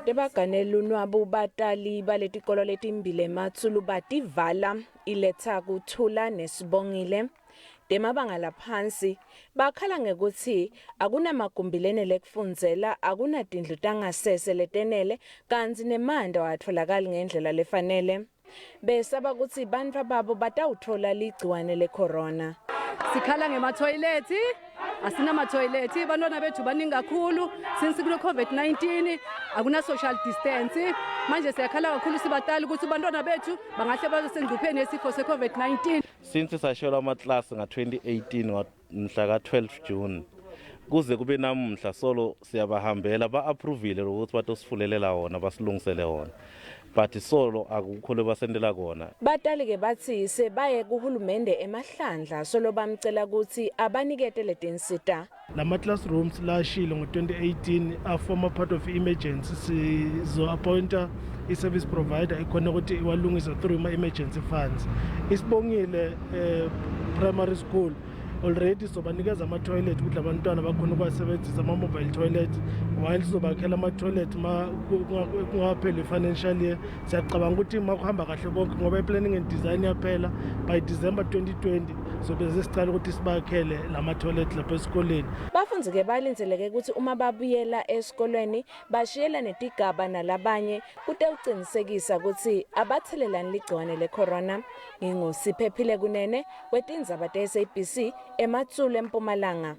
Tebagane lunwabu batali baletikolo letimbili eMatsulu bativala iletha kuthula nesibongile. Temabanga laphansi bakhala ngekutsi akunamagumbi lenele ekufundzela, akunatindlu tangasese letenele kantsi nemanti awatfolakali ngendlela lefanele. Besaba kutsi bantfwa babo batawutfola ligciwane lekhorona. Sikhala ngemathoyilethi, asinamathoyilethi, abantwana bethu baningi kakhulu since kuno COVID-19 akuna social distance. Manje siyakhala kakhulu sibatali ukuthi abantwana bethu bangahle babe sengcupheni yesifo se-COVID-19. Since sashelwa amaklasi nga-2018 mhla ka-12 June kuze kube namuhla solo siyabahambela, ba-approvile ukuthi batosifulelela wona, basilungisele wona, but solo akukho lebasentela kona. Batali-ke batsi sebaye kuhulumende emahlandla solo bamcela kutsi abanikete letinsita. Lama classrooms lashile ngo-2018 a-forma part of emergency. Sizo-appointa i-service provider ikhona ukuthi iwalungise through ima-emergency funds. Isibongile primary school already sobanikeza ama-toilet ukuthi labantwana bakhona ukuwasebenzisa, ama-mobile toilet, while sizobakhela ama-toilet ma kungapheli i-financial year. Siyacabanga ukuthi ma kuhamba kahle konke, ngoba i-planning and design yaphela, by December 2020 sobe sesicala ukuthi sibakhele lama-toilet lapha esikoleni. Bafundzi-ke balindzeleke ukuthi uma babuyela esikolweni bashiyela netigaba nalabanye kute ucinisekisa kutsi abathelelani ligciwane lekhorona. NginguSiphephile Kunene wetindzaba te-SABC eMatsulu eMpumalanga.